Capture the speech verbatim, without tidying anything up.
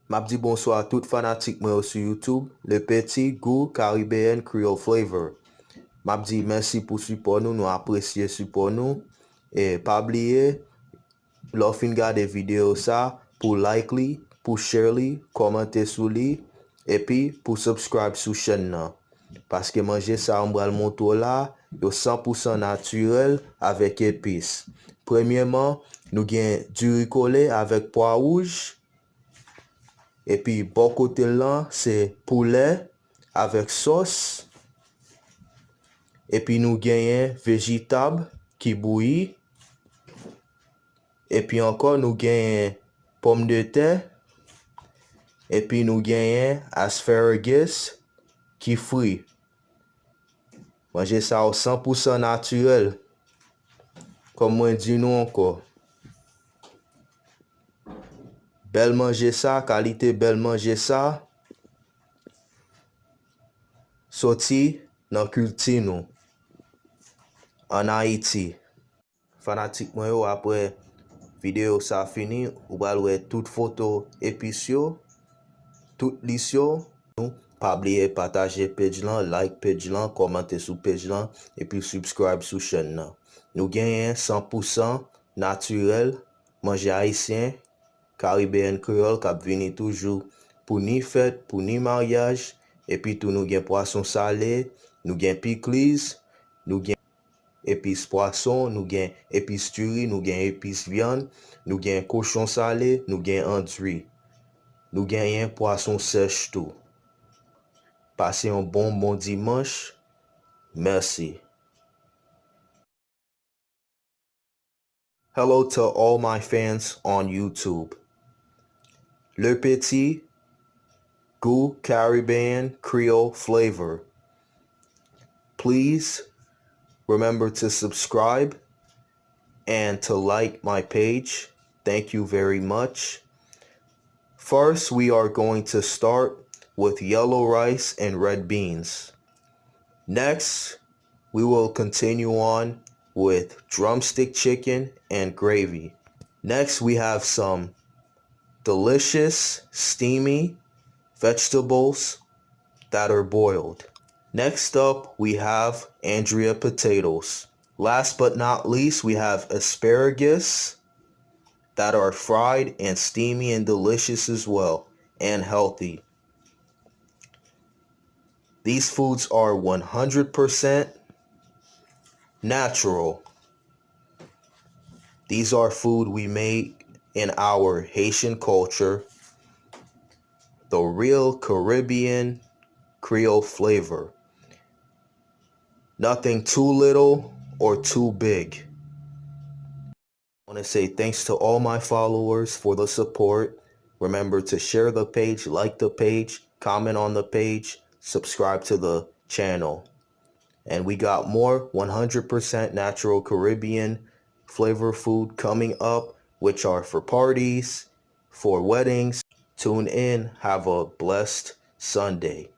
M ap di bonswa a tout fanatik mwen yo sou YouTube, Le Petit Goût Caribbean Creole Flavor. M ap di mèsi pou sipò nou, nou apresye sipò nou. E pa bliye, lè w fin gade videyo sa, pou like li, pou share li, kòmante sou li, epi pou subscribe sou chèn nan. Paske manje sa yo m pral montre w la, yo san pou san natirèl avèk epis. Premyèman, nou gen diri kole avèk pwa wouj. Epi bò kote l lan, se poulè avèk sòs. Epi nou genyen vejitab ki bouyi. Epi ankò, nou genyen pòmdetè. Epi nou genyen asparagus ki fri. Manje sa yo san pou san natirèl. Kòm mwen di nou ankò, bèl manje sa, kalite bèl manje sa, soti nan kilti nou, ann Ayiti. Fanatik mwen yo, apre videyo sa fini, ou pral wè tout foto epis yo, tout lis yo. Nou, pa bliye pataje page lan, like page lan, kòmante sou page lan, epi subscribe sou chèn nan. Nou genyen san pou san natirèl, manje ayisyen, Caribbean Creole k ap vini toujou pou ni fèt, pou ni maryaj, epi tou nou gen pwason sale, nou gen pikliz, nou gen epis pwason, nou gen epis diri, nou gen epis vyann, nou gen kochon sale, nou gen andri. Nou genyen pwason sèch tou. Pase yon bon, bon dimanch. Mèsi. Hello to all my fans on YouTube. Le Petit Goût Caribbean Creole Flavor. Please remember to subscribe and to like my page. Thank you very much. First, we are going to start with yellow rice and red beans. Next, we will continue on with drumstick chicken and gravy. Next, we have some delicious, steamy vegetables that are boiled. Next up, we have Andrea potatoes. Last but not least, we have asparagus that are fried and steamy and delicious as well, and healthy. These foods are one hundred percent natural. These are food we make in our Haitian culture, the real Caribbean Creole flavor. Nothing too little or too big. I want to say thanks to all my followers for the support. Remember to share the page, like the page, comment on the page, subscribe to the channel. And we got more one hundred percent natural Caribbean flavor food coming up, which are for parties, for weddings. Tune in. Have a blessed Sunday.